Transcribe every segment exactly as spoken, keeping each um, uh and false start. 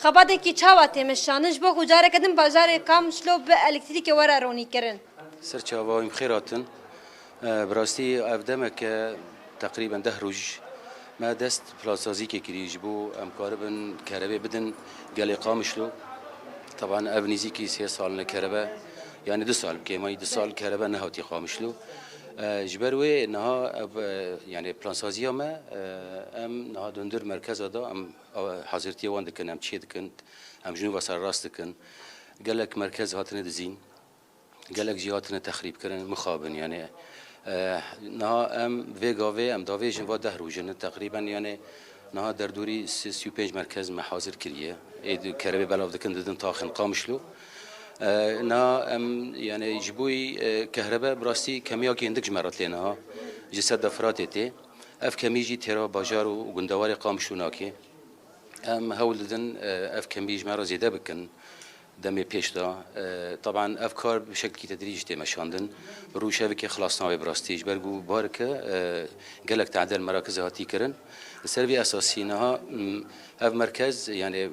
Xebatekî çawa tê meşandin ji bo ku careke din bajarê Qamişlo bi elektrîkê were ronîkirin? Ser çava, em xêr hatin. E, bi rastî ev demeke teqrîben deh roj me dest plansazîkê kirî ji bo em karibin kerebê bidin gelê Qamişlo. Teban ev nîzîkî sê sal ne kerebe, yanî du sal, bi kêmayî du sal kerebe nehatiye Qamişlo. E, ji ber wê niha ev, e, yanî plansaziya me, e, em niha dundir merkeza da em, e, hazirtiyê wan dikin, em çê dikin, em ji nû ve serrast dikin. Gelek merkez hatine dizîn. Gelek jî hatine texrîbkirin, mixabin, yanî, e, niha em vê gavê, em davêjin va deh roj in, teqrîben, yanî, niha derdorî sê, sî û pênc merkez me hazir kiriye. Ê di kerebê belav dikin, didin taxin Qamişlo. E, niha em, yanî, ji bo yî, e, kehrebe, bi rastî kemiyakî hindik ji me re tê niha. Ji Sedda Firatê tê. Ev kemî jî têra bajar û gundewarê Qamişlo nake. Em hewl didin, e, ev kemî ji me re zêde bikin demê pêş de. E, teban ev kar bi şeklekî tedrîcî tê meşandin. Bi rûşevekê xilas nabe bi rastî. Ji ber ku barike, e, gelek tadel merakizê hatî kirin. Li ser vî esasî niha, m, ev merkez, yanî, e,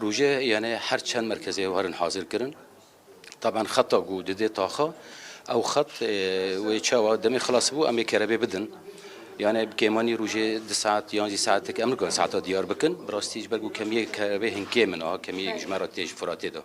rojê, yanî her çend merkezê werin hazir kirin. Taban xeta ku didê taxa, ew xet, e, wê çawa demê xilas bû, em ê kerebê bidin. Yanî bi kêmanî rojê du saet yan jî saetek em nikarin saeta diyar bikin. Bi rastî ji ber ku kemiyê kerebê hin kêm in, aha kemiyê ji me re tê ji Firatê de.